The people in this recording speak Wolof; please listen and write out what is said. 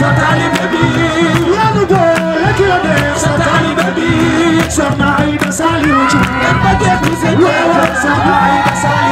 Satali baby, yanu boole ki la def. Satali baby, soxna Aïda Saliou ci. Soxna Aïda Saliou